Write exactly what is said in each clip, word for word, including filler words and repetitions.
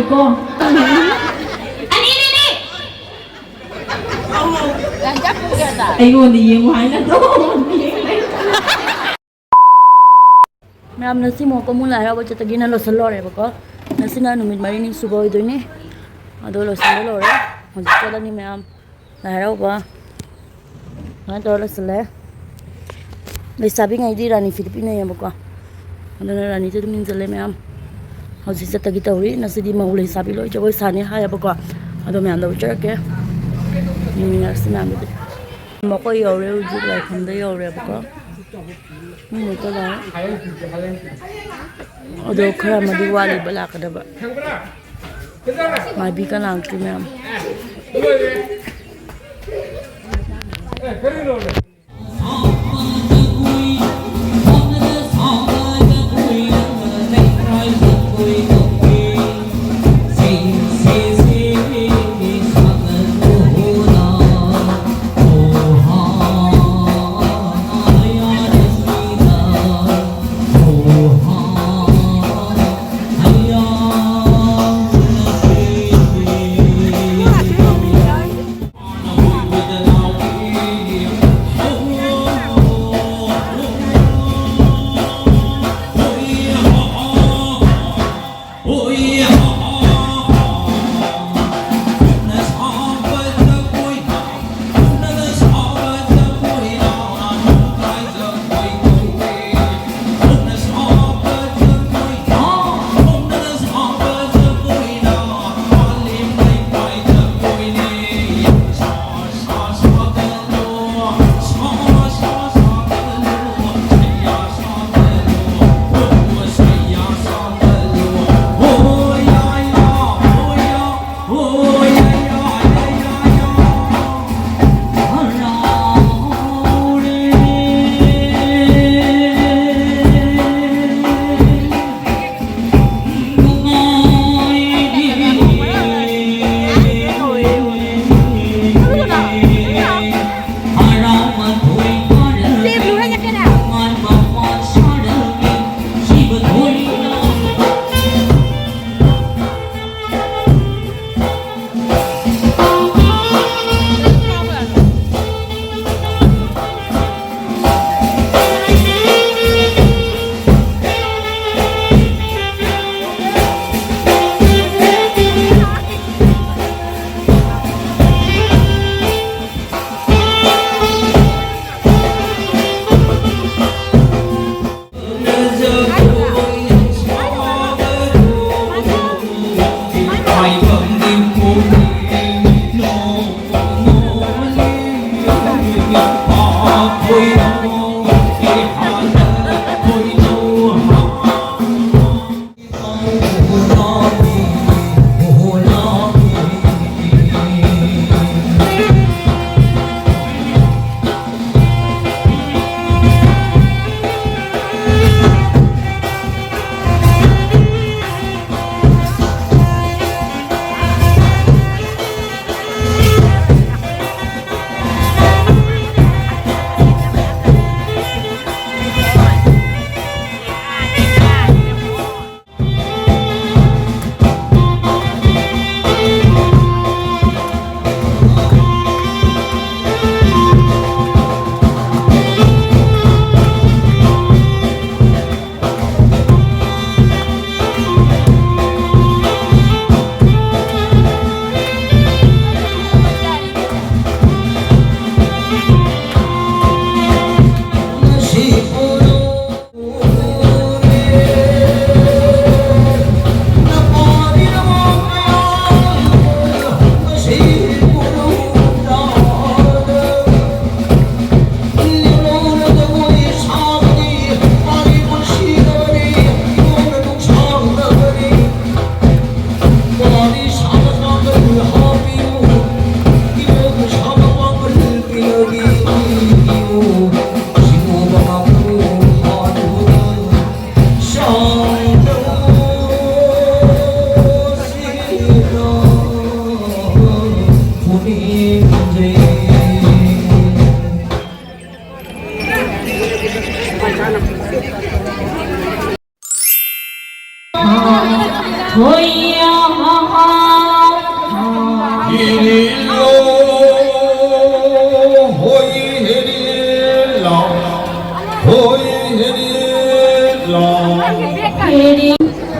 ꯀꯣ꯫ ꯑꯅꯤꯅꯤꯅꯦ꯫ ꯑꯩꯉꯣꯟꯗ ꯌꯦꯡꯉꯨ ꯍꯥꯏꯅ ꯑꯗꯨꯝ ꯌꯦꯡ ꯂꯩ꯫ ꯃꯌꯥꯝ, ꯉꯁꯤ ꯃꯣꯀꯣꯃꯨ ꯂꯥꯏ ꯍꯔꯥꯎꯕ ꯆꯠꯇꯒꯤꯅ ꯂꯣꯏꯁꯤꯜꯂꯣꯔꯦꯕꯀꯣ꯫ ꯉꯁꯤꯅ ꯅꯨꯃꯤꯠ ꯃꯔꯤꯅꯤ ꯁꯨꯕ ꯑꯣꯏꯗꯣꯏꯅꯦ꯫ ꯑꯗꯣ ꯂꯣꯏꯁꯤꯟꯕ ꯂꯣꯏꯔꯦ꯫ ꯍꯧꯖꯤꯛ ꯆꯠꯂꯅꯤ ꯃꯌꯥꯝ꯫ ꯂꯥꯏ ꯍꯔꯥꯎꯕ ꯁꯨꯃꯥꯏꯅ ꯇꯧꯔ ꯂꯣꯏꯁꯤꯜꯂꯦ꯫ ꯂꯩꯁꯥꯕꯤꯉꯩꯗꯤ ꯔꯥꯅꯤ ꯐꯤꯗ ꯄꯤꯅꯩꯌꯦꯕꯀꯣ꯫ ꯑꯗꯨꯅ ꯔꯥꯅꯤꯁꯦ ꯑꯗꯨꯝ ꯏꯟꯁꯤꯜꯂꯦ ꯃꯌꯥꯝ꯫ ꯍꯧꯖꯤꯛ ꯆꯠꯇꯒꯤ ꯇꯧꯔꯤ꯫ ꯉꯁꯤꯗꯤ ꯃꯧ ꯂꯩꯁꯥꯕꯤ ꯂꯣꯏ ꯖꯒꯣꯏ ꯁꯥꯅꯤ ꯍꯥꯏꯌꯦꯕꯀꯣ꯫ ꯑꯗꯣ ꯃꯌꯥꯝꯗ ꯎꯠꯆꯔꯛꯀꯦ꯫ ꯌꯦꯡꯃꯤꯟꯅꯔꯁꯤ ꯃꯌꯥꯝꯗꯨꯗꯤ꯫ ꯃꯈꯣꯏ ꯌꯧꯔꯦ, ꯍꯧꯖꯤꯛ ꯂꯥꯏꯐꯝꯗ ꯌꯧꯔꯦꯕꯀꯣ꯫ ꯃꯤ ꯂꯣꯏ ꯆꯠꯂꯦ꯫ ꯑꯗꯣ ꯈꯔ ꯑꯃꯗꯤ ꯋꯥꯠꯂꯤꯕ ꯂꯥꯛꯀꯗꯕ꯫ ꯃꯥꯏꯕꯤ ꯀꯅꯥ ꯂꯥꯛꯇ꯭ꯔꯤ ꯃꯌꯥꯝ꯫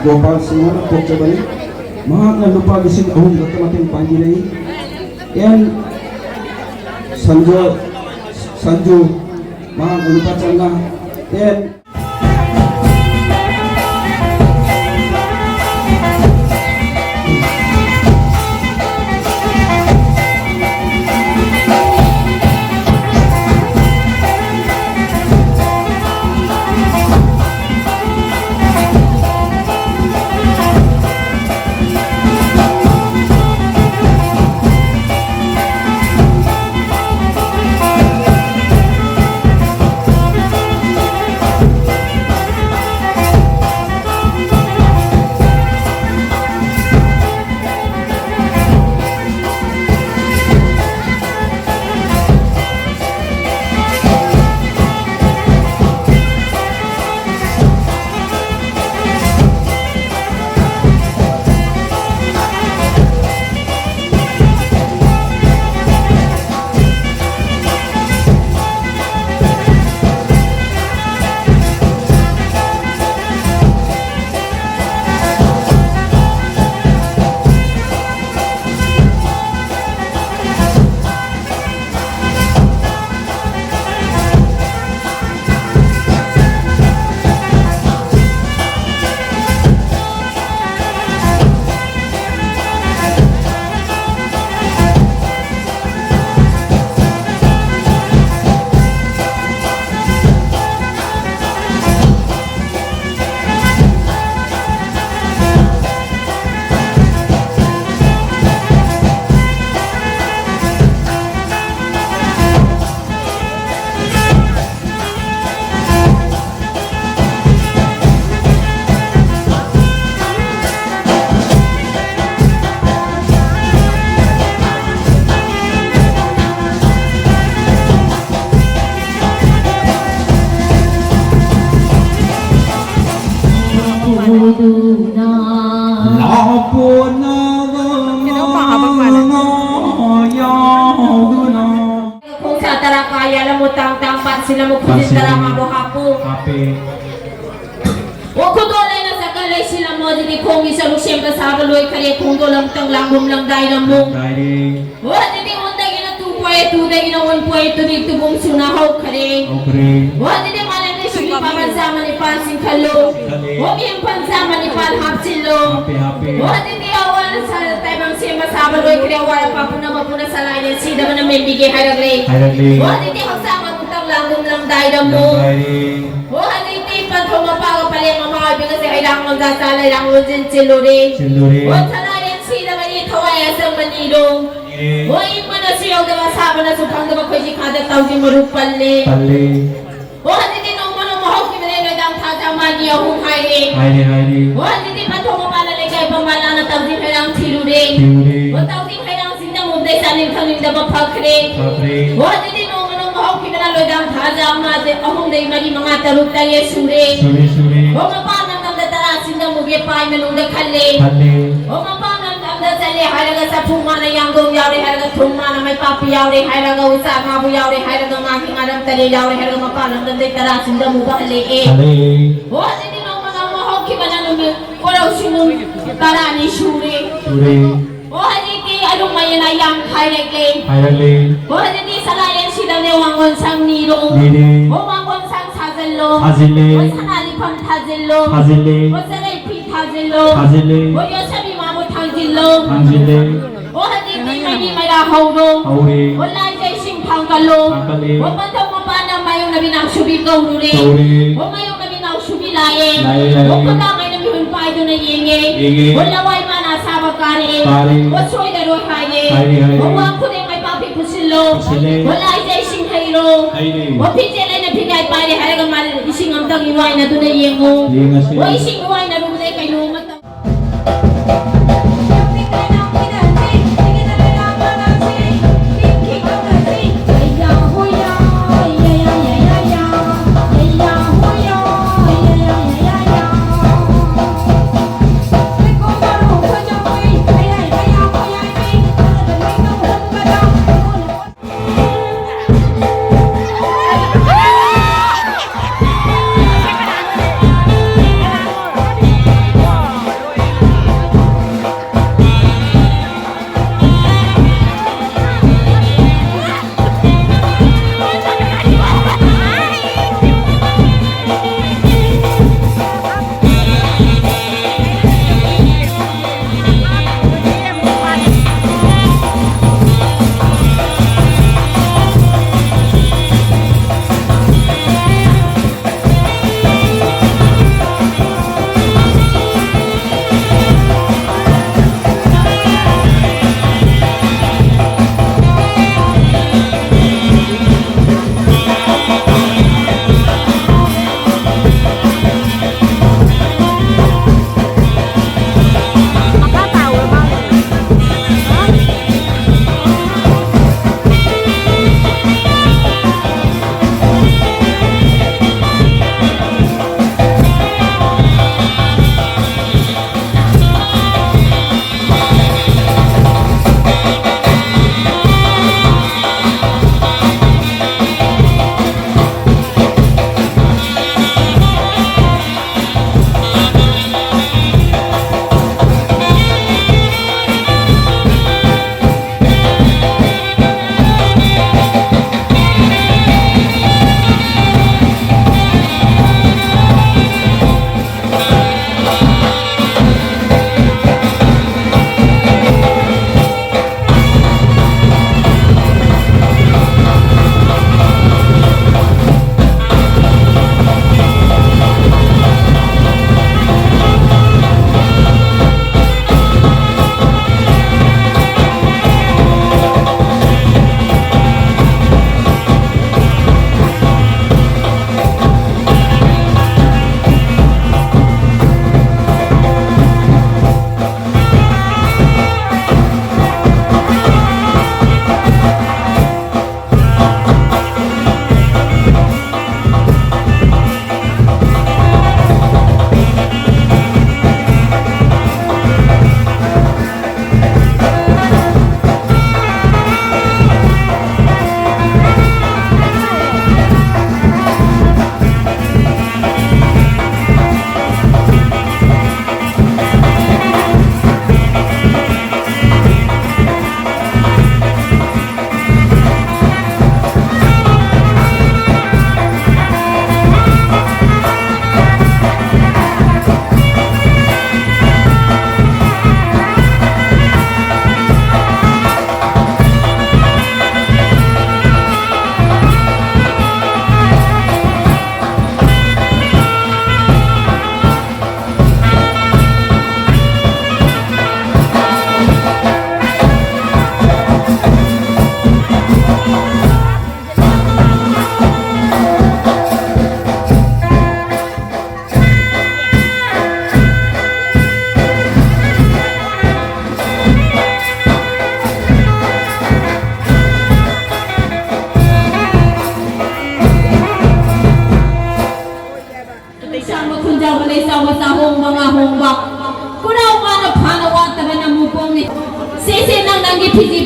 ꯒꯣꯄꯥꯜ ꯁꯤꯡꯍꯅ ꯄꯣꯛꯆꯕꯅꯤ꯫ ꯃꯍꯥꯛꯅ ꯂꯨꯄꯥ ꯂꯤꯁꯤꯡ ꯑꯍꯨꯝ ꯈꯛꯇ ꯃꯇꯦꯡ ꯄꯥꯡꯕꯤꯔꯛꯏ꯫ ꯑꯦꯟ ꯁꯟꯖꯣ, ꯁꯟꯖꯨ, ꯃꯍꯥꯛꯅ ꯂꯨꯄꯥ ꯆꯥꯝꯃꯉꯥ꯫ ꯑꯦꯟ ꯈꯨꯖꯤꯟ ꯇꯔꯥꯃꯉꯥꯕꯨ ꯍꯥꯞꯄꯨ꯫ ꯍꯥꯞꯄꯦ꯫ ꯑꯣ, ꯈꯨꯗꯣꯜ ꯂꯩꯅ ꯆꯀ ꯂꯩꯁꯤꯜꯂꯝꯃꯣ꯫ ꯑꯗꯨꯗꯤ ꯈꯣꯡꯒꯤ ꯁꯔꯨꯛ ꯁꯦꯝꯕ ꯁꯥꯕ ꯂꯣꯏꯈꯔꯦ꯫ ꯈꯣꯡꯗꯣꯜ ꯑꯃꯨꯛꯇꯪ ꯂꯥꯡꯕꯨꯝ ꯂꯪꯗꯥꯏꯔꯝꯃꯨ꯫ ꯂꯪꯗꯥꯏꯔꯦ꯫ ꯑꯣ, ꯑꯗꯨꯗꯤ ꯑꯣꯟꯗꯒꯤꯅ ꯇꯨ ꯄꯣꯏ, ꯇꯨꯗꯒꯤꯅ ꯋꯥꯟ ꯄꯣꯏ, ꯇꯨꯗꯤ ꯇꯨꯕꯨꯡ ꯁꯨꯅ ꯍꯧꯈꯔꯦ꯫ ꯍꯧꯈ꯭ꯔꯦ꯫ ꯑꯣ, ꯑꯗꯨꯗꯤ ꯃꯥꯂꯦꯝꯒꯤ ꯁꯨꯕꯤ ꯄꯥꯃꯟ ꯆꯥꯝꯃ ꯅꯤꯄꯥꯜ ꯆꯤꯡꯈꯠꯂꯨ꯫ ꯆꯤꯡꯈꯠꯂꯦ꯫ ꯑꯣ, ꯃꯤꯍꯨꯝ ꯄꯟ ꯆꯥꯝꯃ ꯅꯤꯄꯥꯜ ꯍꯥꯞꯆꯤꯜꯂꯨ꯫ ꯍꯥꯞꯄꯦ, ꯍꯥꯞꯄꯦ꯫ ꯑꯣ, ꯑꯗꯨꯗꯤ ꯑꯋꯥ ꯁ-, ꯇꯥꯏꯕꯪ ꯁꯦꯝꯕ ꯁꯥꯕ ꯂꯣꯏꯈ꯭ꯔꯦ꯫ ꯑꯋꯥꯠ ꯑꯄꯥ ꯄꯨꯝꯅꯃꯛ ꯄꯨꯟꯅ ꯁꯂꯥꯏꯅ ꯁꯤꯗꯕꯅ ꯃꯦꯟꯕꯤꯒꯦ ꯍꯥꯏꯔꯛꯂꯦ꯫ ꯍꯥꯏꯔꯛꯂꯦ꯫ ꯑꯣ, ꯑꯗꯨꯗꯤ ꯍꯛꯆꯥꯡ ꯑꯃꯨꯛꯇꯪ ꯂꯥꯡꯒꯨꯝ ꯂꯪꯗꯥꯏꯔꯝꯃꯨ꯫ ꯂꯪꯗꯥꯏꯔꯦ꯫ ꯑꯣ, ꯍꯧꯖꯤꯛꯇꯤ ꯄꯟꯊꯧ ꯃꯄꯥꯒ ꯄꯂꯦꯝ ꯃꯃꯥ ꯑꯣꯏꯕꯤꯒꯁꯦ ꯍꯩꯔꯥꯡ ꯂꯣꯟꯗ ꯆꯥ ꯂꯩꯔꯥꯡ ꯂꯣꯟꯖꯤꯟ ꯆꯤꯜꯂꯨꯔꯦ꯫ ꯆꯤꯜꯂꯨꯔꯦ꯫ ꯑꯣ, ꯁꯂꯥꯏꯅ ꯁꯤꯗꯕꯅꯤ ꯊꯋꯥꯏ ꯑꯆꯝꯕꯅꯤꯗꯣ꯫ ꯅꯤꯔꯦ꯫ ꯑꯣ, ꯏꯪꯕꯅꯁꯨ ꯌꯧꯗꯕ, ꯑꯁꯥꯕꯅꯁꯨ ꯐꯪꯗꯕ ꯑꯩꯈꯣꯏꯒꯤ ꯈꯥꯗ ꯇꯥꯎꯖꯤꯡ ꯃꯔꯨ ꯄꯜꯂꯦ꯫ ꯄꯜꯂꯦ꯫ ꯑꯣ, ꯍꯧꯖꯤꯛꯇꯤ ꯅꯣꯡꯃ ꯅꯣꯡꯃ ꯍꯧꯈꯤꯕꯅꯦ ꯅꯨꯃꯤꯗꯥꯡ ꯊꯥꯖ ꯑꯃ ꯑꯅꯤ ꯑꯍꯨꯝ ꯍꯥꯏꯔꯦ꯫ ꯍꯥꯏꯔꯦ, ꯍꯥꯏꯔꯦ꯫ ꯑꯣ, ꯍꯧꯖꯤꯛꯇꯤ ꯄꯟꯊꯧ ꯃꯄꯥꯅ ꯂꯩꯀꯥꯏ ꯄꯝꯕꯥꯂꯥꯅ ꯇꯥꯎꯖꯤꯡ ꯍꯩꯔꯥꯡ ꯊꯤꯔꯨꯔꯦ꯫ ꯊꯤꯔꯨꯔꯦ꯫ ꯑꯣ, ꯇꯥꯎꯖꯤꯡ ꯍꯩꯔꯥꯡ ꯆꯤꯡꯗ ꯃꯨꯕꯗꯩ ꯆꯥꯅꯤꯡ ꯊꯛꯅꯤꯡꯗꯕ ꯐꯈ꯭ꯔꯦ꯫ ꯐꯈ꯭ꯔꯦ꯫ ꯑꯣ, ꯍꯧꯖꯤꯛꯇꯤ ꯅꯣꯡꯃ ꯅꯣꯡꯃ ꯍꯧꯈꯤꯕꯅ ꯅꯨꯃꯤꯗꯥꯡ ꯊꯥꯖ ꯑꯃ ꯑꯍꯨꯝꯗꯩ ꯃꯔꯤ ꯃꯉꯥ ꯇꯔꯨꯛ ꯇꯔꯦꯠ ꯁꯨꯔꯦ꯫ ꯁꯨꯔꯦ, ꯁꯨꯔꯦ꯫ ꯑꯣ, ꯃꯄꯥ ꯅꯪ ꯅꯝꯗ ꯇꯔꯥ ꯆꯤꯡꯗ ꯃꯨꯒꯦ ꯄꯥꯏ ꯃꯅꯨꯡꯗ ꯈꯜꯂꯦ꯫ ꯈꯜꯂꯦ꯫ ꯑꯣ, ꯃꯄꯥ ꯅꯪ ꯅꯝꯗ ꯆꯠꯂꯦ ꯍꯥꯏꯔꯒ ꯆꯐꯨ ꯃꯥꯅ ꯌꯥꯡꯗꯣꯡ ꯌꯥꯎꯔꯦ ꯍꯥꯏꯔꯒ ꯊꯨꯝ ꯃꯥꯅ ꯃꯩꯄꯥꯛꯄꯤ ꯌꯥꯎꯔꯦ ꯍꯥꯏꯔꯒ ꯎꯆꯥ ꯉꯥꯕꯨ ꯌꯥꯎꯔꯦ ꯍꯥꯏꯔꯒ ꯉꯥꯒꯤ ꯉꯥꯔꯝ ꯇꯔꯦꯠ ꯌꯥꯎꯔꯦ ꯍꯥꯏꯔꯒ ꯃꯄꯥ ꯅꯪ ꯅꯝꯗꯩ ꯇꯔꯥ ꯆꯤꯡꯗ ꯃꯨꯕ ꯍꯜꯂꯛꯑꯦ꯫ ꯍꯜꯂꯛꯑꯦ꯫ ꯑꯣ, ꯑꯗꯨꯗꯤ ꯅꯣꯡꯃ ꯅꯣꯡꯃ ꯍꯧꯈꯤꯕꯅ ꯅꯨꯃꯤꯠ ꯀꯣꯔꯧ ꯁꯤꯡꯅꯨꯡ ꯇꯔꯥꯅꯤ ꯁꯨꯔꯦ꯫ ꯁꯨꯔꯦ꯫ ꯑꯣ, ꯍꯧꯖꯤꯛꯇꯤ ꯑꯔꯨꯝ ꯑꯌꯦꯟ ꯑꯌꯥꯡ ꯈꯥꯏꯔꯛꯂꯦ꯫ ꯈꯥꯏꯔꯛꯂꯦ꯫ ꯑꯣ, ꯍꯧꯖꯤꯛꯇꯤ ꯁꯂꯥꯏ ꯂꯦꯟꯁꯤꯗꯅꯦ ꯋꯥꯡꯒꯣꯟ ꯁꯪ ꯅꯤꯔꯣ꯫ ꯅꯤꯔꯦ꯫ ꯑꯣ, ꯋꯥꯡꯒꯣꯟ ꯁꯪ ꯁꯥꯖꯤꯜꯂꯣ꯫ ꯁꯥꯖꯤꯜꯂꯦ꯫ ꯑꯣ, ꯁꯅꯥ ꯂꯤꯛꯐꯝ ꯊꯥꯖꯤꯜꯂꯣ꯫ ꯊꯥꯖꯤꯜꯂꯦ꯫ ꯑꯣ, ꯆꯔꯩ ꯐꯤ ꯊꯥꯖꯤꯜꯂꯣ꯫ ꯊꯥꯖꯤꯜꯂꯦ꯫ ꯑꯣ, ꯌꯣꯠꯁꯕꯤ ꯃꯥꯕꯨ ꯊꯥꯡꯖꯤꯜꯂꯣ꯫ ꯊꯥꯡꯖꯤꯜꯂꯦ꯫ ꯑꯣ, ꯍꯧꯖꯤꯛꯇꯤ ꯃꯩꯅꯤ ꯃꯩꯔꯥ ꯍꯧꯔꯣ꯫ ꯍꯧꯔꯦ꯫ ꯑꯣ, ꯂꯥꯏꯖ ꯏꯁꯤꯡ ꯊꯥꯡꯀꯠꯂꯣ꯫ ꯊꯥꯡꯀꯠꯂꯦ꯫ ꯑꯣ, ꯄꯟꯊꯧ ꯃꯄꯥꯟꯅ ꯃꯥꯌꯣꯛꯅꯕꯤ ꯅꯥꯎꯁꯨꯕꯤ ꯀꯧꯔꯨꯔꯦ꯫ ꯀꯧꯔꯦ꯫ ꯑꯣ, ꯃꯥꯌꯣꯛꯅꯕꯤ ꯅꯥꯎꯁꯨꯕꯤ ꯂꯥꯛꯑꯦ꯫ ꯂꯥꯛꯑꯦ, ꯂꯥꯛꯑꯦ꯫ ꯑꯣ, ꯈꯨꯟꯗꯥ ꯃꯩꯅ ꯃꯤꯍꯨꯟ ꯄꯥꯏꯗꯨꯅ ꯌꯦꯡꯉꯦ꯫ ꯌꯦꯡꯉꯦ꯫ ꯑꯣ, ꯂꯋꯥꯏ ꯃꯥꯅ ꯑꯁꯥꯕ ꯀꯥꯔꯦ꯫ ꯀꯥꯔꯦ꯫ ꯑꯣ, ꯁꯣꯏꯗꯔꯣꯏ ꯍꯥꯏꯔꯦ꯫ ꯍꯥꯏꯔꯦ, ꯍꯥꯏꯔꯦ꯫ ꯑꯣ, ꯋꯥꯡ ꯈꯨꯗꯤꯡ ꯃꯩꯄꯥꯛꯄꯤ ꯄꯨꯁꯤꯜꯂꯣ꯫ ꯄꯨꯁꯤꯜꯂꯦ꯫ ꯑꯣ, ꯂꯥꯏꯖ ꯏꯁꯤꯡ ꯍꯩꯔꯣ꯫ ꯍꯩꯔꯦ꯫ ꯑꯣ, ꯐꯤꯖꯦꯠ ꯑꯩꯅ ꯐꯤꯒꯥꯏ ꯄꯥꯏꯔꯦ ꯍꯥꯏꯔꯒ ꯃꯥ ꯏꯁꯤꯡ ꯑꯝꯇꯪ ꯏꯔꯨ ꯍꯥꯏꯅꯗꯨꯅ ꯌꯦꯡꯉꯣ꯫ ꯌꯦꯡꯉꯁꯤ꯫ ꯑꯣ, ꯏꯁꯤꯡ ꯏꯔꯨ ꯍꯥꯏꯅꯔꯨꯕꯗꯩ ꯀꯩꯅꯣꯝꯃ ꯇꯧ-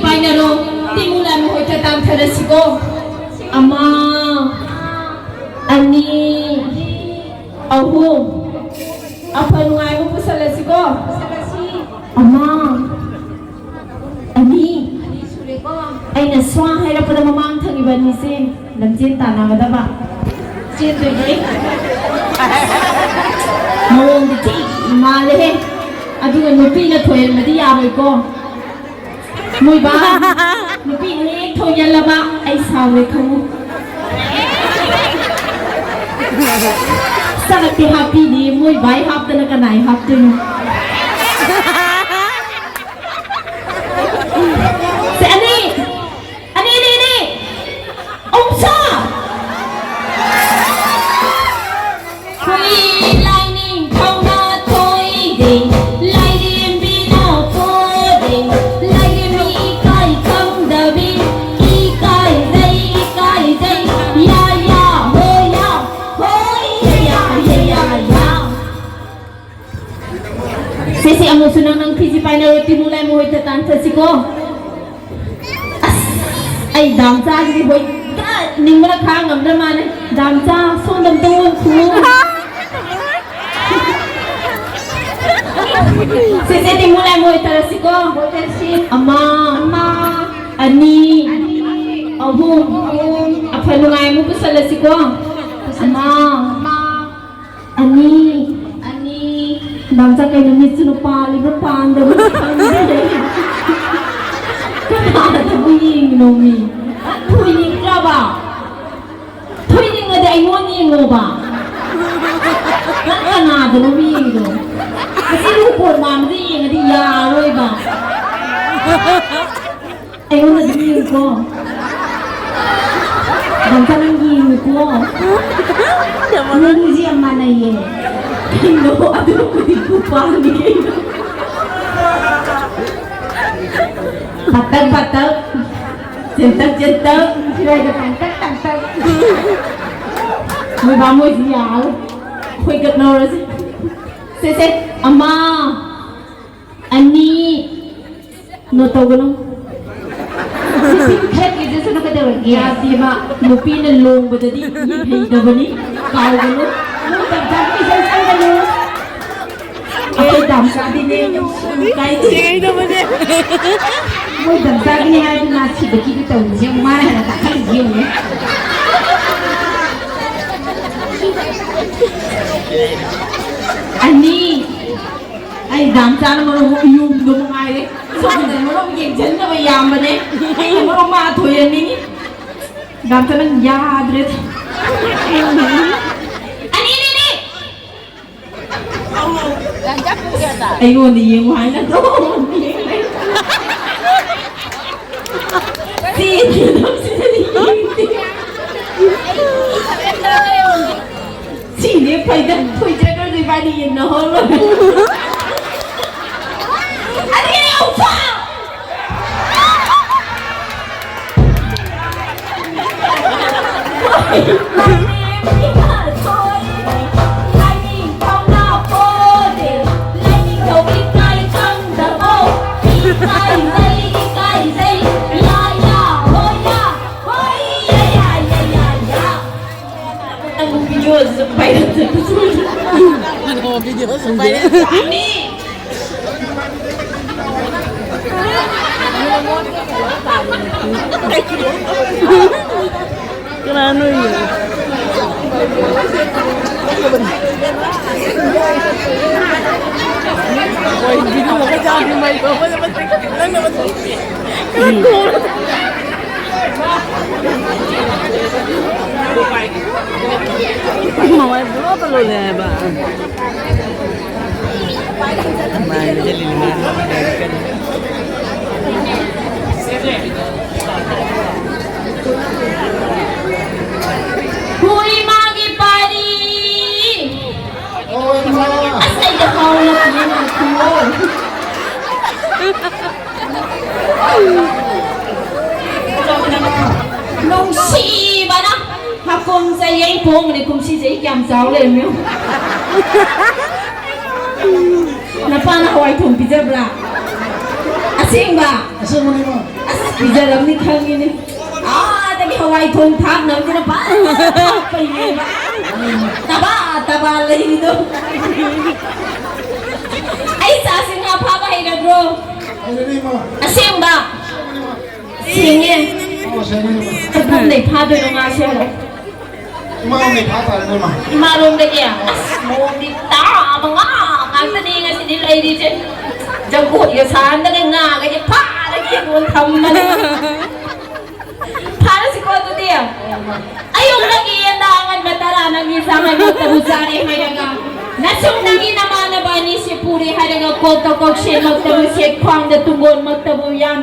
ꯄꯥꯏꯅꯔꯣ꯫ ꯇꯤꯃꯨ ꯂꯥꯏꯃꯨ ꯍꯣꯏꯗ ꯇꯥꯟꯊꯔꯁꯤꯀꯣ꯫ ꯑꯃ, ꯑꯅꯤ, ꯑꯍꯨꯝ꯫ ꯑꯐ ꯅꯨꯡꯉꯥꯏꯕ ꯄꯨꯁꯜꯂꯁꯤꯀꯣ꯫ ꯑꯃ, ꯑꯅꯤ꯫ ꯑꯩꯅ ꯁ꯭ꯋꯥ ꯍꯥꯏꯔꯛꯄꯗ ꯃꯃꯥꯡ ꯊꯪꯉꯤꯕ ꯑꯅꯤꯁꯦ ꯂꯝꯖꯦꯟ ꯇꯥꯟꯅꯒꯗꯕ꯫ ꯆꯦꯟꯗꯣꯏꯅꯦ꯫ ꯃꯑꯣꯡꯗꯤ ꯊꯤ ꯃꯥꯜꯂꯦꯍꯦ꯫ ꯑꯗꯨꯒ ꯅꯨꯄꯤꯅ ꯊꯣꯏꯍꯟꯕꯗꯤ ꯌꯥꯔꯣꯏꯀꯣ꯫ ꯃꯣꯏ ꯕꯥ, ꯅꯨꯄꯤꯅ ꯍꯦꯛ ꯊꯣꯏꯍꯜꯂꯕ ꯑꯩ ꯁꯥꯎꯔꯦ ꯈꯪꯉꯨ꯫ ꯆꯔꯛꯇꯤ ꯍꯥꯞꯄꯤꯅꯤ, ꯃꯣꯏ ꯕꯥꯏ ꯍꯥꯞꯇꯅ ꯀꯅꯥꯏ ꯍꯥꯞꯇꯣꯏꯅꯣ? ꯁꯦ, ꯑꯅꯤ, ꯑꯅꯤ, ꯑꯅꯤ, ꯑꯅꯤ꯫ ꯑꯍꯨꯝ ꯁꯥ꯫ ꯍꯨꯏ ꯂꯥꯏꯅꯤꯡꯊꯧꯅ ꯊꯣꯏꯗꯦ, ꯂꯥꯏꯔꯦꯝꯕꯤꯅ ꯄꯣꯗꯦ, ꯂꯥꯏꯔꯦꯝꯕꯤ ꯏꯀꯥꯏ ꯈꯪꯗꯕꯤ, ꯏꯀꯥꯏꯖꯩ, ꯏꯀꯥꯏꯖꯩ, ꯌꯥ, ꯌꯥ, ꯍꯣ, ꯌꯥ, ꯍꯣꯏ, ꯌꯥ, ꯌꯥ, ꯌꯥ, ꯌꯥ꯫ ꯁꯦ, ꯁꯦ, ꯑꯃꯨꯛꯁꯨ ꯅꯪ, ꯅꯪ ꯐꯤꯖꯤ ꯄꯥꯏꯅꯔꯣ, ꯇꯤꯃꯨ ꯂꯥꯏꯃꯨ ꯍꯣꯏꯗ ꯇꯥꯟꯊꯁꯤꯀꯣ꯫ ꯑꯁ, ꯑꯩ ꯗꯥꯝꯆꯥꯁꯤꯗꯤ ꯍꯣꯏ ꯅꯤꯡꯕꯅ ꯈꯥꯡ ꯉꯝꯗ꯭ꯔ ꯃꯥꯜꯂꯦ꯫ ꯗꯥꯝꯆꯥ, ꯁꯣꯝꯗ ꯑꯝꯇ ꯑꯣꯟꯈꯨ꯫ ꯁꯦ, ꯁꯦ, ꯇꯤꯃꯨ ꯂꯥꯏꯃꯨ ꯍꯣꯏ ꯇꯥꯔꯁꯤꯀꯣ꯫ ꯑꯃ, ꯑꯅꯤ, ꯑꯍꯨꯝ꯫ ꯑꯐ ꯅꯨꯡꯉꯥꯏ ꯑꯃꯨꯛ ꯄꯨꯁꯜꯂꯁꯤꯀꯣ꯫ ꯑꯃ, ꯑꯅꯤ꯫ ꯑꯅꯤ꯫ ꯗꯥꯝꯆꯥ, ꯀꯩꯅꯣ ꯃꯤꯠꯁꯤꯅ ꯄꯥꯜꯂꯤꯕ꯭ꯔꯥ ꯄꯥꯟꯗꯕ꯭ꯔꯥ ꯈꯪꯗꯦ꯫ ꯀꯅꯥꯗꯕꯨ ꯌꯦꯡꯉꯤꯅꯣ ꯃꯤ? ꯊꯣꯏꯅꯤꯡꯗ꯭ꯔꯕ? ꯊꯣꯏꯅꯤꯡꯉꯗꯤ ꯑꯩꯉꯣꯟꯗ ꯌꯦꯡꯉꯣꯕ꯫ ꯅꯪ ꯀꯅꯥꯗꯅꯣ ꯌꯦꯡꯉꯤꯗꯣ? ꯑꯁꯤ ꯂꯨꯀꯣꯟ ꯃꯥꯟꯕꯗ ꯌꯦꯡꯉꯗꯤ ꯌꯥꯔꯣꯏꯕ꯫ ꯑꯩꯉꯣꯟꯗ ꯑꯗꯨꯝ ꯌꯦꯡꯉꯨꯀꯣ꯫ ꯗꯥꯝꯆꯥ, ꯅꯪ ꯌꯦꯡꯉꯨꯀꯣ꯫ ꯅꯪꯁꯦ ꯌꯥꯝ ꯃꯥꯟꯅꯩꯌꯦ꯫ ꯀꯩꯅꯣ? ꯑꯗꯨꯕꯨꯗꯤ ꯈꯨꯄꯥꯛꯅꯤ ꯀꯩꯅꯣ꯫ ꯄꯥꯇꯛ ꯄꯥꯇꯛ, ꯆꯦꯟꯇꯛ ꯆꯦꯟꯇꯛ, ꯁꯤꯔꯥꯏꯗ ꯇꯥꯡꯇꯛ ꯇꯥꯡꯇꯛ꯫ ꯃꯣꯏ ꯕꯥꯃꯣꯏꯁꯤ ꯌꯥꯔꯣꯏ꯫ ꯑꯩꯈꯣꯏ ꯀꯠꯅꯧꯔꯁꯤ꯫ ꯁꯦ, ꯁꯦ, ꯑꯃ, ꯑꯅꯤ, ꯅꯣ ꯇꯧꯒꯅꯨ꯫ ꯅꯨꯄꯤ ꯈꯔ ꯀꯦꯖꯁꯅꯨ ꯀꯩꯗꯧꯔꯒꯦ? ꯌꯥꯗꯦꯕ, ꯅꯨꯄꯤꯅ ꯂꯣꯡꯕꯗꯗꯤ ꯌꯦꯡꯍꯩꯗꯕꯅꯤ, ꯀꯥꯎꯒꯅꯨ꯫ ꯅꯣꯏ ꯇꯝꯆꯥꯒꯤ ꯏꯁꯩ ꯁꯛꯀꯅꯨ꯫ ꯑꯩꯈꯣꯏ ꯇꯝꯆꯥꯗꯤꯅꯦ, ꯀꯥꯏꯗꯦ꯫ ꯌꯦꯡꯍꯩꯗꯕꯅꯦ꯫ ꯃꯣꯏ ꯇꯝꯆꯥꯒꯤꯅꯦ ꯍꯥꯏꯗꯨꯅ ꯁꯤꯗ ꯀꯤꯗꯤ ꯇꯧꯔꯤꯁꯦ ꯌꯦꯡꯉꯨ, ꯃꯥꯅ ꯍꯦꯟꯅ ꯇꯥꯈꯠꯂꯤꯁꯦ ꯌꯦꯡꯉꯨꯅꯦ꯫ ꯑꯅꯤ꯫ ꯑꯩ ꯗꯥꯝꯆꯥꯅ ꯃꯔꯣꯟ ꯑꯃ ꯌꯨꯝꯗꯣ ꯃꯉꯥꯏꯔꯦ꯫ ꯁꯣꯝꯗ ꯃꯔꯣꯟ ꯌꯦꯡꯁꯤꯟꯗꯕ ꯌꯥꯝꯕꯅꯦ꯫ ꯑꯩꯅ ꯃꯔꯣꯟ ꯃꯥ ꯊꯣꯏꯍꯟꯅꯤꯡꯉꯤ꯫ ꯗꯥꯝꯆꯥ ꯅꯪ ꯌꯥꯗ꯭ꯔꯦ꯫ ꯑꯅꯤꯅꯤꯅꯦ꯫ ꯑꯩꯉꯣꯟꯗ ꯌꯦꯡꯉꯨ ꯍꯥꯏꯅ ꯑꯗꯨꯝ ꯌꯦꯡ ꯂꯩ꯫ ꯆꯦꯟꯒꯗꯕꯁꯤꯗꯗꯤ ꯌꯦꯡꯗꯦ꯫ ꯁꯤꯅꯦ ꯐꯩꯗ, ꯊꯣꯏꯖꯈ꯭ꯔꯁꯨ ꯏꯕꯥꯅꯤ ꯌꯦꯡꯅꯍꯧꯔꯣꯏ꯫ ꯑꯗꯒꯤ ꯑꯃꯨꯛꯁꯨ ꯅꯪ video ꯁꯨ ꯄꯥꯏꯔꯛꯇ꯭ꯔꯦ꯫ ꯅꯪ video ꯁꯨ ꯄꯥꯏꯔꯛꯇ꯭ꯔꯦ꯫ ꯀꯅꯥꯅꯣ ꯌꯦꯡꯉꯣ꯫ ꯍꯣꯏ, video ꯃꯈꯥ ꯆꯥꯗ꯭ꯔꯤ ꯃꯩ ꯊꯣꯛꯄꯗ ꯃꯁꯛ ꯅꯪꯅ ꯃꯁꯛ ꯀꯔꯝ ꯊꯣꯛꯑꯕ? ꯃꯃꯥꯏ ꯄꯨꯂꯣꯞ ꯄꯨꯂꯣꯞ ꯂꯩ ꯍꯥꯏꯕ꯫ ꯍꯣꯏ, ꯃꯥꯒꯤ ꯄꯥꯔꯤ꯫ ꯑꯁ, ꯑꯩꯗ ꯐꯥꯎꯔꯦ, ꯅꯨꯡꯁꯤꯕꯅ꯫ ꯍꯥꯀꯨꯝ ꯆꯩ ꯑꯩ ꯄꯣꯡꯕꯅꯦ ꯀꯨꯝꯁꯤꯁꯦ, ꯑꯩ ꯀꯌꯥꯝ ꯆꯥꯎ ꯂꯩꯔꯝꯃꯦ ꯌꯦꯡꯉꯨ꯫ ꯅꯄꯥꯅ ꯍꯋꯥꯏ ꯊꯣꯡ ꯄꯤꯖꯕ꯭ꯔꯥ? ꯑꯁꯦꯡꯕ? ꯑꯁꯦꯡꯕꯅꯤꯉꯣ꯫ ꯑꯁ, ꯄꯤꯖꯔꯝꯅꯤ ꯈꯪꯉꯤꯅꯦ꯫ ꯑꯥꯗꯒꯤ ꯍꯋꯥꯏ ꯊꯣꯡ ꯊꯥꯛꯅꯕꯗꯨꯅ ꯐꯖꯅ ꯊꯥꯛꯄꯩꯅꯦꯕ꯫ ꯇꯕꯥ ꯇꯕꯥ ꯂꯩꯔꯤꯗꯣ꯫ ꯑꯩ ꯆꯥꯁꯤ ꯉꯥ ꯐꯥꯕ ꯍꯩꯔꯕ꯭ꯔꯣ? ꯍꯩꯔꯅꯤ, ꯏꯃꯥ꯫ ꯑꯁꯦꯡꯕ? ꯁꯦꯡꯉꯦ꯫ ꯑꯣ, ꯁꯦꯡꯉꯦ, ꯏꯃꯥ꯫ ꯀꯗꯣꯝꯗꯩ ꯐꯥꯗꯣꯏꯅꯣ ꯉꯥꯁꯦ ꯍꯥꯏꯔꯣ? ꯏꯃꯥꯔꯣꯝꯗꯩ ꯐꯥ ꯇꯥꯔꯦꯅꯦ, ꯏꯃꯥ꯫ ꯏꯃꯥꯔꯣꯝꯗꯒꯤ? ꯑꯁ, ꯃꯑꯣꯡꯗꯤ ꯇꯥꯕ ꯉꯥ ꯉꯥꯛꯇꯅꯤ ꯉꯁꯤꯗꯤ ꯂꯩꯔꯤꯁꯦ꯫ ꯖꯒꯣꯏꯒ ꯁꯥꯍꯟꯗꯅ ꯉꯥꯒꯁꯦ ꯐꯥꯔꯒꯦ ꯌꯦꯡꯉꯣ ꯊꯝꯕꯅꯦ꯫ ꯐꯥꯔꯁꯤꯀꯣ ꯑꯗꯨꯗꯤ꯫ ꯑꯌꯨꯛ ꯅꯪꯒꯤ ꯌꯦꯟꯗꯥ ꯑꯉꯟꯕ ꯇꯔꯥ ꯅꯪꯒꯤ ꯆꯥꯉꯟꯃꯛꯇꯕꯨ ꯆꯥꯔꯦ ꯍꯥꯏꯔꯒ, ꯅꯁꯨꯝ ꯅꯪꯒꯤ ꯅꯃꯥꯟꯅꯕ ꯑꯅꯤꯁꯤ ꯄꯨꯔꯦ ꯍꯥꯏꯔꯒ, ꯀꯣꯛꯇ ꯀꯣꯛꯁꯦꯟꯃꯛꯇꯕꯨ ꯁꯦꯠ, ꯈ꯭ꯋꯥꯡꯗ ꯇꯨꯡꯒꯣꯟꯃꯛꯇꯕꯨ ꯌꯥꯟ,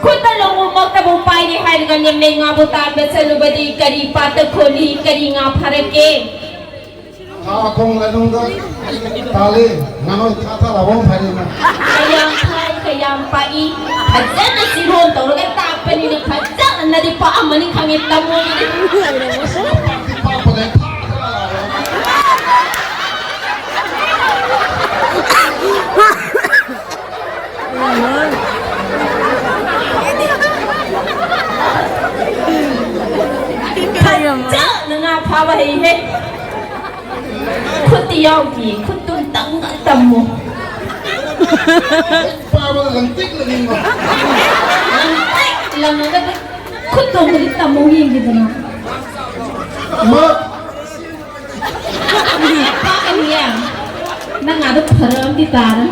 ꯈꯨꯠꯇ ꯂꯣꯡꯎꯃꯛꯇꯕꯨ ꯄꯥꯏꯔꯦ ꯍꯥꯏꯔꯒ, ꯂꯦꯝꯂꯩ ꯉꯥꯕꯨ ꯇꯥꯟꯕ ꯆꯠꯂꯨꯕꯗꯤ ꯀꯔꯤ ꯄꯥꯠꯇ ꯈꯣꯜꯂꯤ, ꯀꯔꯤ ꯉꯥ ꯐꯥꯔꯛꯀꯦ? ꯊꯥ ꯈꯣꯡ ꯂꯥꯏꯅꯨꯡꯗ ꯇꯥꯜꯂꯤ, ꯉꯥꯅꯣꯏ ꯊꯥ ꯊꯥ ꯂꯥꯎꯕ ꯑꯃ ꯐꯥꯏꯔꯤ ꯃꯥ꯫ ꯀꯌꯥꯝ ꯐꯥꯏ, ꯀꯌꯥꯝ ꯄꯥꯛꯏ, ꯐꯖꯅ ꯆꯤꯔꯣꯟ ꯇꯧꯔꯒ ꯇꯥꯛꯄꯅꯤꯅ ꯐꯖꯅꯗꯤ ꯄꯥꯛꯑꯝꯃꯅꯤ ꯈꯪꯉꯦ, ꯇꯝꯃꯣ ꯑꯗꯨꯗꯤ꯫ ꯄꯥꯛꯇꯤ ꯄꯥꯛꯄꯅꯦ, ꯊꯥ ꯊꯥ ꯂꯥꯎꯕ꯫ ꯐꯖꯅ ꯉꯥ ꯐꯥꯕ ꯍꯩꯍꯦ꯫ ꯈꯨꯠꯇꯤ ꯌꯥꯎꯗꯤꯌꯦ, ꯈꯨꯠꯇꯨ ꯑꯝꯇꯪꯒ ꯇꯝꯃꯣ꯫ ꯄꯥꯕꯗ ꯂꯪꯇ꯭ꯔꯤꯛ ꯂꯪꯅꯤꯡꯕ꯫ ꯂꯪꯇ꯭ꯔꯤꯛ ꯂꯪꯉꯒ ꯈꯨꯠꯇꯣ ꯑꯝꯇꯗꯤ ꯇꯝꯃꯣ ꯌꯦꯡꯒꯦꯗꯅ꯫ ꯃꯥ ꯄꯥꯛꯀꯅꯤꯌꯦ꯫ ꯅꯪ ꯑꯗꯨ ꯐꯔꯛ ꯑꯃꯗꯤ ꯇꯥꯔꯅꯤ꯫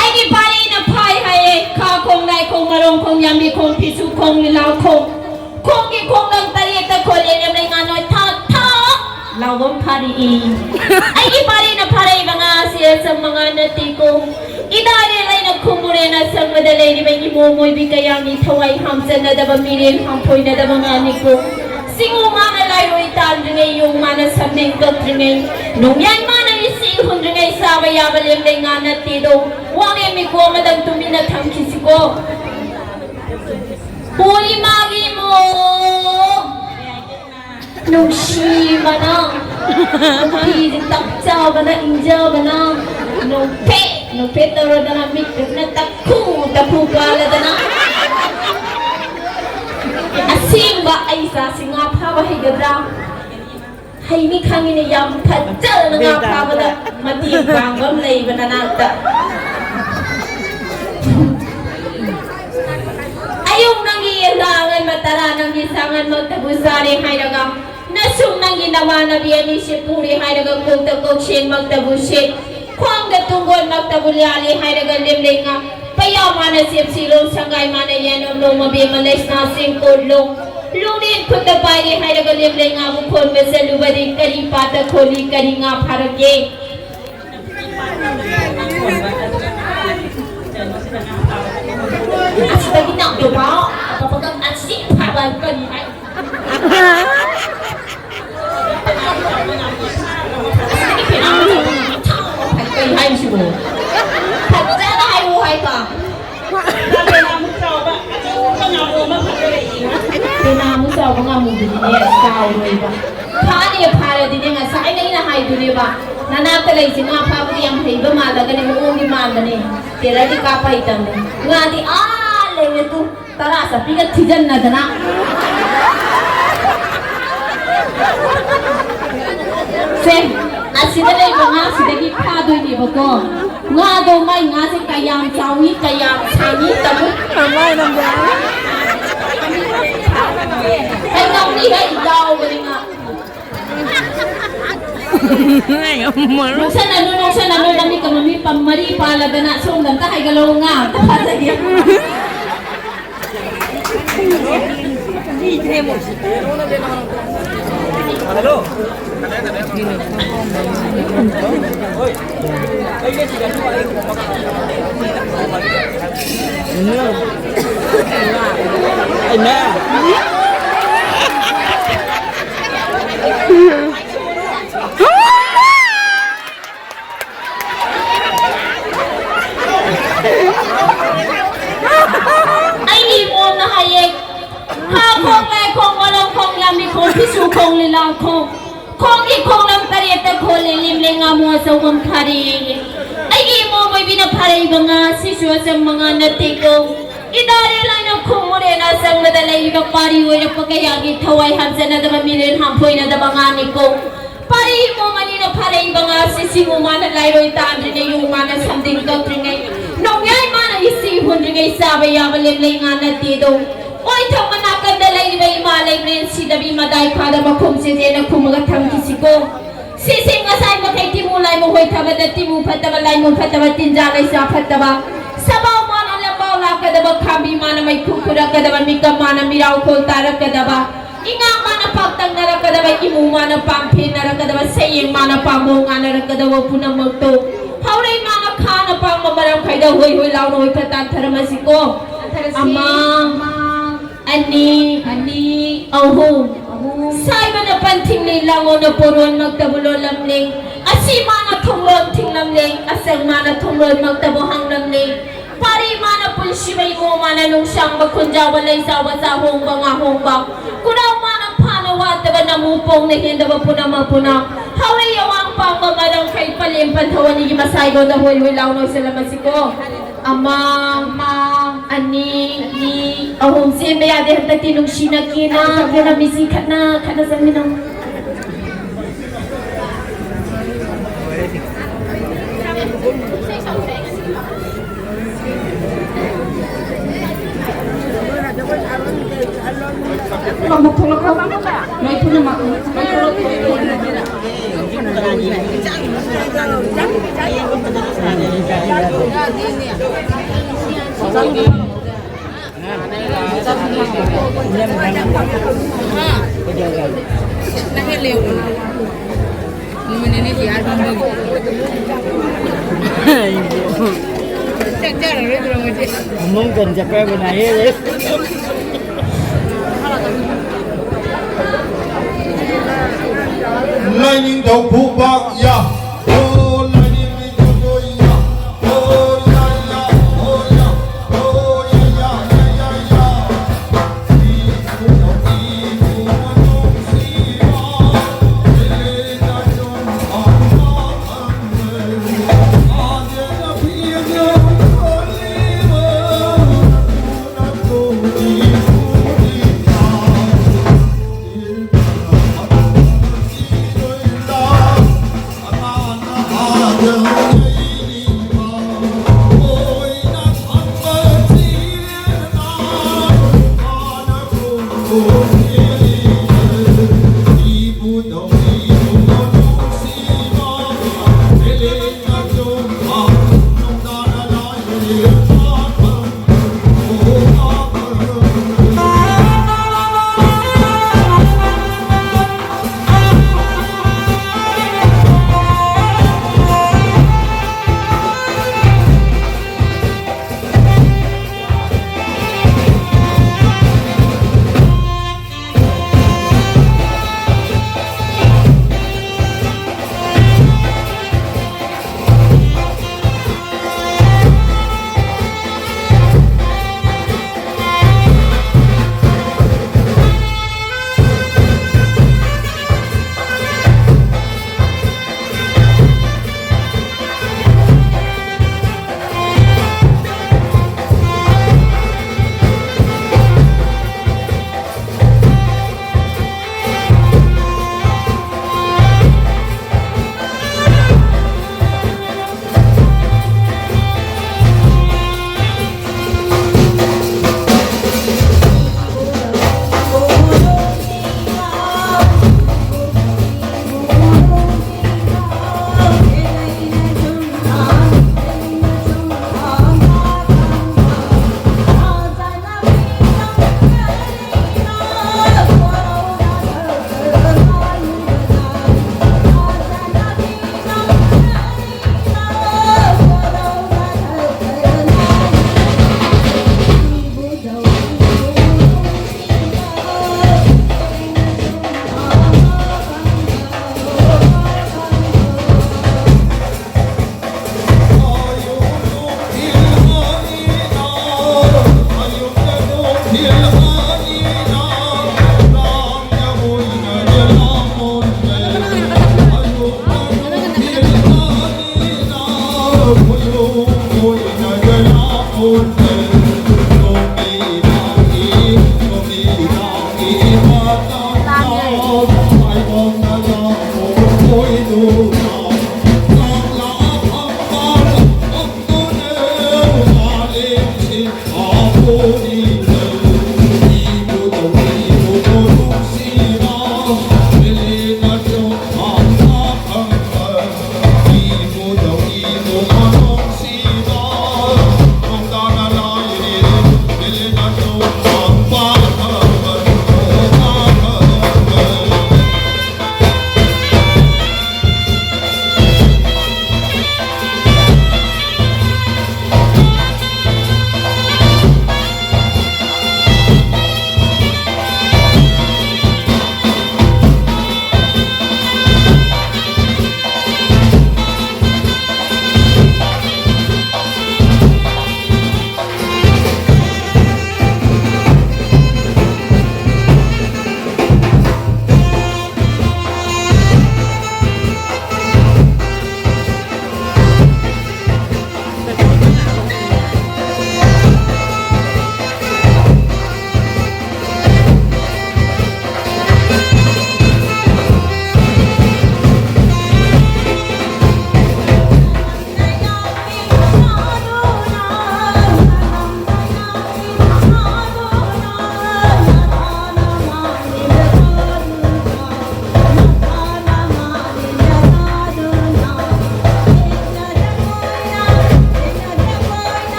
ꯑꯩꯒꯤ ꯄꯥꯔꯤꯅ ꯐꯥꯏ ꯍꯥꯏꯌꯦ꯫ ꯈꯥ ꯈꯣꯡ, ꯂꯥꯏ ꯈꯣꯡ, ꯃꯔꯣꯡ ꯈꯣꯡ, ꯌꯥꯝꯕꯤ ꯈꯣꯡ, ꯐꯤꯁꯨ ꯈꯣꯡ, ꯂꯤꯂꯥ ꯈꯣꯡ, ꯈꯣꯡꯒꯤ ꯈꯣꯡꯂꯪ ꯇꯔꯦꯠꯇ ꯈꯣꯂꯦ ꯂꯦꯝꯂꯩ ꯉꯥ ꯅꯣꯏ ꯊꯥꯛ ꯊꯥꯛ ꯂꯥꯎꯕ ꯑꯃ ꯐꯥꯔꯛꯏ꯫ ꯑꯩꯒꯤ ꯄꯥꯔꯤꯅ ꯐꯥꯔꯛꯏꯕ ꯉꯥ ꯑꯁꯤ ꯑꯆꯝꯕ ꯉꯥ ꯅꯠꯇꯦꯀꯣ꯫ ꯏꯗꯥꯔꯦꯜ ꯑꯩꯅ ꯈꯨꯝꯃꯨꯔꯦꯅ ꯑꯁꯪꯕꯗ ꯂꯩꯔꯤꯕ ꯏꯃꯣ ꯃꯣꯏꯕꯤ ꯀꯌꯥꯒꯤ ꯊꯋꯥꯏ ꯍꯥꯝꯆꯟꯅꯗꯕ, ꯃꯤꯔꯦꯟ ꯍꯥꯝꯐꯣꯏꯅꯗꯕ ꯉꯥꯅꯤꯀꯣ꯫ ꯁꯤꯡꯎ ꯃꯥꯅ ꯂꯥꯏꯔꯣꯏ ꯇꯥꯟꯗ꯭ꯔꯤꯉꯩ, ꯌꯣꯡ ꯃꯥꯅ ꯁꯝꯂꯦꯡ ꯀꯛꯇ꯭ꯔꯤꯉꯩ, ꯅꯣꯡꯌꯥꯏ ꯃꯥꯅ ꯏꯁꯤꯡ ꯍꯨꯟꯗ꯭ꯔꯤꯉꯩ ꯆꯥꯕ ꯌꯥꯕ ꯂꯦꯝꯂꯩ ꯉꯥ ꯅꯠꯇꯦꯗꯣ꯫ ꯋꯥꯡꯂꯦꯟ ꯃꯤꯀꯣ ꯑꯃꯗꯪ ꯇꯨꯃꯤꯟꯅ ꯊꯝꯈꯤꯁꯤꯀꯣ꯫ ꯄꯨꯔꯅꯤꯃꯥꯒꯤ ꯃꯣ ꯅꯨꯡꯁꯤꯕꯅ, ꯅꯨꯄꯤꯁꯦ ꯇꯞꯆꯕꯅ, ꯏꯪꯖꯕꯅ, ꯅꯣꯛꯐꯦꯠ ꯅꯣꯛꯐꯦꯠ ꯇꯧꯔꯗꯅ, ꯃꯤꯠꯇꯨꯅ ꯇꯛꯈꯨ ꯇꯛꯈꯨ ꯀꯥꯜꯂꯗꯅ, ꯍꯩꯅꯤ ꯈꯪꯉꯤꯅꯦ, ꯌꯥꯝ ꯐꯖꯅ ꯉꯥ ꯐꯥꯕꯗ ꯃꯇꯦꯡ ꯄꯥꯡꯕ ꯑꯃ ꯂꯩꯕ ꯅꯅꯥꯛꯇ꯫ ꯑꯌꯨꯛ ꯅꯪꯒꯤ ꯌꯦꯟꯗꯥ ꯑꯉꯟꯕ ꯇꯔꯥ, ꯅꯪꯒꯤ ꯁꯥꯉꯟꯃꯛꯇꯕꯨ ꯆꯥꯔꯦ ꯍꯥꯏꯔꯒ, ꯅꯁꯨꯡ ꯅꯪꯒꯤ ꯅꯃꯥꯟꯅꯕꯤ ꯑꯅꯤꯁꯦ ꯄꯨꯔꯦ ꯍꯥꯏꯔꯒ, ꯀꯣꯛꯇ ꯀꯣꯛꯁꯦꯟꯃꯛꯇꯕꯨ ꯁꯦꯠ, ꯈ꯭ꯋꯥꯡꯗ ꯇꯨꯡꯒꯣꯟꯃꯛꯇꯕꯨ ꯂꯥꯜꯂꯦ ꯍꯥꯏꯔꯒ, ꯂꯦꯝꯂꯩ ꯉꯥ ꯄꯩꯌꯥ ꯃꯥꯅ ꯁꯦꯝꯁꯤꯜꯂꯣ, ꯁꯪꯒꯥꯏ ꯃꯥꯅ ꯌꯥꯅꯣꯝꯂꯣ, ꯃꯕꯦꯝꯃ ꯂꯩꯁꯅꯥ ꯆꯦꯡꯀꯣꯠꯂꯣ꯫ ꯂꯣꯡꯅꯦꯟ ꯈꯨꯠꯇ ꯄꯥꯏꯔꯦ ꯍꯥꯏꯔꯒ ꯂꯦꯝꯂꯩ ꯉꯥꯕꯨ ꯈꯣꯟꯕ ꯆꯠꯂꯨꯕꯗꯤ ꯀꯔꯤ ꯄꯥꯠꯇ ꯈꯣꯜꯂꯤ, ꯀꯔꯤ ꯉꯥ ꯐꯥꯔꯛꯀꯦ? ꯑꯁꯤꯗꯒꯤ ꯅꯥꯞꯇꯣ ꯄꯥꯎ, ꯑꯐꯕꯒ ꯑꯁꯤ ꯐꯕ ꯀꯔꯤ ꯍꯥꯏ? ꯀꯩ ꯍꯥꯏꯔꯤꯁꯤꯕꯣ? ꯐꯖꯅ ꯍꯥꯏꯔꯛꯑꯣ ꯍꯥꯏꯕ꯫ ꯄꯦꯅꯥꯃꯨꯛ ꯆꯥꯎꯕ, ꯑꯆꯧꯕ ꯉꯥꯃꯨ ꯑꯃ ꯐꯥꯔꯛꯑꯦ꯫ ꯄꯦꯅꯥꯃꯨꯛ ꯆꯥꯎꯕ ꯉꯥꯃꯨꯗꯨꯗꯤꯅꯦ, ꯆꯥꯎꯔꯣꯏꯕ꯫ ꯐꯥꯅꯦ, ꯐꯥꯔꯗꯤꯅꯦ, ꯉꯁꯥꯏꯅ ꯑꯩꯅ ꯍꯥꯏꯗꯨꯅꯦꯕ, ꯅꯅꯥꯛꯇ ꯂꯩꯁꯦ ꯉꯥ ꯐꯥꯕꯗꯤ ꯌꯥꯝ ꯍꯩꯕ ꯃꯥꯜꯂꯒꯅꯦ, ꯃꯑꯣꯡꯗꯤ ꯃꯥꯟꯕꯅꯦ, ꯇꯦꯂꯔꯗꯤ ꯀꯥꯞꯄ ꯍꯩꯇꯕꯅꯦ꯫ ꯉꯥꯗꯤ ꯑꯥ ꯂꯩꯔꯦ ꯇꯨ꯫ ꯇꯔꯥ ꯆꯠꯄꯤꯒ ꯊꯤꯖꯤꯟꯅꯗꯅ꯫ ꯁꯦ, ꯑꯁꯤꯗ ꯂꯩꯕ ꯉꯥꯁꯤꯗꯒꯤ ꯐꯥꯗꯣꯏꯅꯦꯕꯀꯣ꯫ ꯉꯥꯗꯣ ꯃꯥꯏ ꯉꯥꯁꯦ ꯀꯌꯥꯝ ꯆꯥꯎꯏ, ꯀꯌꯥꯝ ꯁꯥꯡꯏ, ꯇꯥꯃꯣ꯫ ꯀꯃꯥꯏꯅ ꯉꯝꯗꯣꯏꯅꯣ? ꯑꯩ ꯉꯝꯅꯤ, ꯑꯩ ꯌꯥꯎꯕꯅꯤ ꯉꯥ꯫ ꯅꯣꯛꯁꯟꯅꯅꯨ, ꯅꯣꯛꯁꯟꯅꯅꯨ, ꯅꯃꯤꯠꯀ ꯃꯃꯤꯠ ꯄ-, ꯃꯔꯤ ꯄꯥꯜꯂꯗꯅ ꯁꯣꯝꯗ ꯑꯝꯇ ꯍꯥꯏꯒꯠꯂꯛꯑꯣ, ꯉꯥ ꯑꯝꯇ ꯐꯥꯖꯒꯦ꯫ ꯑꯩꯒꯤ ꯏꯃꯣꯝꯅ ꯍꯥꯏꯌꯦ, ꯈꯥ ꯈꯣꯡ, ꯂꯥꯏ ꯈꯣꯡ, ꯃꯔꯣꯡ ꯈꯣꯡ, ꯌꯥꯝꯕꯤ ꯈꯣꯡ, ꯐꯤꯁꯨ ꯈꯣꯡ, ꯂꯤꯂꯥ ꯈꯣꯡ, ꯈꯣꯡꯒꯤ ꯈꯣꯡꯂꯝ ꯇꯔꯦꯠꯇ ꯈꯣꯜꯂꯦ, ꯂꯤꯝꯂꯦ ꯉꯥꯃꯨ ꯑꯆꯧꯕ ꯑꯃ ꯐꯥꯔꯦꯌꯦ꯫ ꯑꯩꯒꯤ ꯏꯃꯣꯝ ꯑꯣꯏꯕꯤꯅ ꯐꯥꯔꯛꯏꯕ ꯉꯥ ꯑꯁꯤꯁꯨ ꯑꯆꯝꯕ ꯉꯥ ꯅꯠꯇꯦꯀꯣ꯫ ꯏꯗꯥꯔꯦ ꯂꯥꯏꯅ ꯈꯨꯝꯃꯨꯔꯦꯅ ꯆꯪꯕꯗ ꯂꯩꯔꯤꯕ ꯄꯥꯔꯤ ꯑꯣꯏꯔꯛꯄ ꯀꯌꯥꯒꯤ ꯊꯋꯥꯏ ꯍꯥꯞꯆꯅꯗꯕ, ꯃꯤꯔꯦꯟ ꯍꯥꯝꯐꯣꯏꯅꯗꯕ ꯉꯥꯅꯤꯀꯣ꯫ ꯄꯥꯔꯤ ꯏꯃꯣꯝ ꯑꯅꯤꯅ ꯐꯥꯔꯛꯏꯕ ꯉꯥꯁꯤ ꯁꯤꯡꯉꯨ ꯃꯥꯅ ꯂꯥꯏꯔꯣꯏ ꯇꯥꯟꯗ꯭ꯔꯤꯉꯩ, ꯌꯨ ꯃꯥꯅ ꯁꯝꯗꯤꯡ ꯀꯛꯇ꯭ꯔꯤꯉꯩ, ꯅꯣꯡꯌꯥꯏ ꯃꯥꯅ ꯏꯁꯤꯡ ꯍꯨꯟꯗ꯭ꯔꯤꯉꯩ ꯆꯥꯕ ꯌꯥꯕ ꯂꯦꯝꯂꯩ ꯉꯥ ꯅꯠꯇꯦꯗꯣ꯫ ꯑꯣꯏ ꯊꯪꯕ ꯅꯥꯀꯟꯗ ꯂꯩꯔꯤꯕ ꯏꯃꯥ ꯂꯩꯃꯔꯦꯟ ꯁꯤꯗꯕꯤ ꯃꯗꯥꯏ ꯐꯥꯗ ꯃꯈꯣꯡ ꯆꯦꯆꯦꯅ ꯈꯨꯝꯃꯒ ꯊꯝꯈꯤꯁꯤꯀꯣ꯫ ꯁꯤꯁꯦ ꯉꯁꯥꯏ ꯃꯈꯩ ꯇꯤꯃꯨ ꯂꯥꯏꯃꯨ ꯍꯣꯏ ꯊꯕꯗ ꯇꯤꯃꯨ ꯐꯠꯇꯕ, ꯂꯥꯏꯃꯨ ꯐꯠꯇꯕ, ꯇꯤꯟꯖꯥ ꯂꯩꯁꯥ ꯐꯠꯇꯕ, ꯁꯕꯥꯎ ꯃꯥꯅ ꯂꯝꯕꯥꯎ ꯂꯥꯛꯀꯗꯕ, ꯈꯥꯝꯕꯤ ꯃꯥꯅ ꯃꯩꯈꯨ ꯈꯨꯔꯛꯀꯗꯕ, ꯃꯤꯀꯞ ꯃꯥꯅ ꯃꯤꯔꯥꯎꯈꯣꯜ ꯇꯥꯔꯛꯀꯗꯕ, ꯏꯉꯥ ꯃꯥꯅ ꯄꯥꯛꯇꯛꯅꯔꯛꯀꯗꯕ, ꯏꯃꯨ ꯃꯥꯅ ꯄꯥꯝꯐꯦꯟꯅꯔꯛꯀꯗꯕ, ꯁꯌꯦꯡ ꯃꯥꯅ ꯄꯥꯝꯕꯣ ꯉꯥꯅꯔꯛꯀꯗꯕ ꯄꯨꯝꯅꯃꯛꯇꯣ ꯍꯧꯔꯩ ꯃꯥꯅ ꯈꯥꯅ ꯄꯥꯡꯕ ꯃꯔꯝꯈꯩꯗ ꯍꯣꯏ ꯍꯣꯏ ꯂꯥꯎꯅ ꯍꯣꯏ ꯐꯠ ꯇꯥꯟꯊꯔꯝꯃꯁꯤꯀꯣ꯫ ꯇꯥꯟꯊꯔꯁꯤ꯫ ꯑꯃ, ꯑꯃ, ꯑꯅꯤ, ꯑꯅꯤ, ꯑꯍꯨꯝ꯫ ꯑꯍꯨꯝ꯫ ꯁꯥꯏꯕꯅ ꯄꯟꯊꯤꯡꯂꯤ ꯂꯥꯡꯉꯣꯅ ꯄꯣꯔꯣꯟꯃꯛꯇꯕꯨ ꯂꯣꯜꯂꯝꯂꯤ꯫ ꯑꯁꯤ ꯃꯥꯅ ꯊꯣꯡꯂꯣꯟ ꯊꯤꯡꯂꯝꯂꯤ꯫ ꯑꯁꯪ ꯃꯥꯅ ꯊꯣꯡꯂꯣꯟꯃꯛꯇꯕꯨ ꯍꯥꯡꯂꯝꯂꯤ꯫ ꯄꯥꯔꯤ ꯃꯥꯅ ꯄꯨꯟꯁꯤꯕ ꯏꯃꯣ ꯃꯥꯅ ꯅꯨꯡꯁꯥꯡꯕ ꯈꯨꯟꯖꯥꯎꯕ ꯂꯩꯖꯥꯎꯕ ꯆꯥꯍꯣꯡꯕ ꯉꯥꯍꯣꯡꯕ꯫ ꯀꯨꯔꯥꯎ ꯃꯥꯅ ꯐꯥꯅ ꯋꯥꯠꯇꯕ ꯅꯃꯨ ꯄꯣꯡꯅ ꯍꯦꯟꯗꯕ ꯄꯨꯝꯅꯃꯛ ꯄꯨꯅ ꯍꯧꯔꯩ ꯑꯋꯥꯡ ꯄꯥꯡꯕ ꯃꯔꯝꯈꯩ ꯄꯂꯦꯝ ꯄꯟꯊꯧ ꯑꯅꯤꯒꯤ ꯃꯁꯥꯏꯒꯣꯟꯗ ꯍꯣꯏ ꯍꯣꯏ ꯂꯥꯎ ꯅꯣꯏꯁꯜꯂꯝꯃꯁꯤꯀꯣ꯫ ꯑꯃ, ꯑꯃ, ꯑꯅꯤ, ꯑꯅꯤ, ꯑꯍꯨꯝ꯫ ꯆꯦꯟꯕ ꯌꯥꯗꯦ ꯍꯟꯗꯛꯇꯤ ꯅꯨꯡꯁꯤꯅ ꯀꯦꯅ, ꯀꯦꯅ ꯃꯤꯁꯤ ꯈꯠꯅ, ꯈꯠꯅ ꯆꯪꯃꯤꯟꯅꯧ꯫ ꯑꯃꯨꯛ ꯀꯟ ꯆꯠꯄ ꯌꯥꯕ ꯅꯥꯏꯌꯦ꯫ ꯂꯥꯏꯅꯤꯡꯊꯧ ꯈꯨꯕꯥꯛ ꯌꯥ꯫ ꯑꯣ ꯂꯥꯏꯅꯤꯡꯊꯧ ꯌꯥ꯫ ꯑꯣ ꯌꯥ ꯌꯥ꯫ ꯑꯣ ꯌꯥ꯫ ꯑꯣ ꯌꯥ ꯌꯥ ꯌꯥ ꯌꯥ ꯌꯥ꯫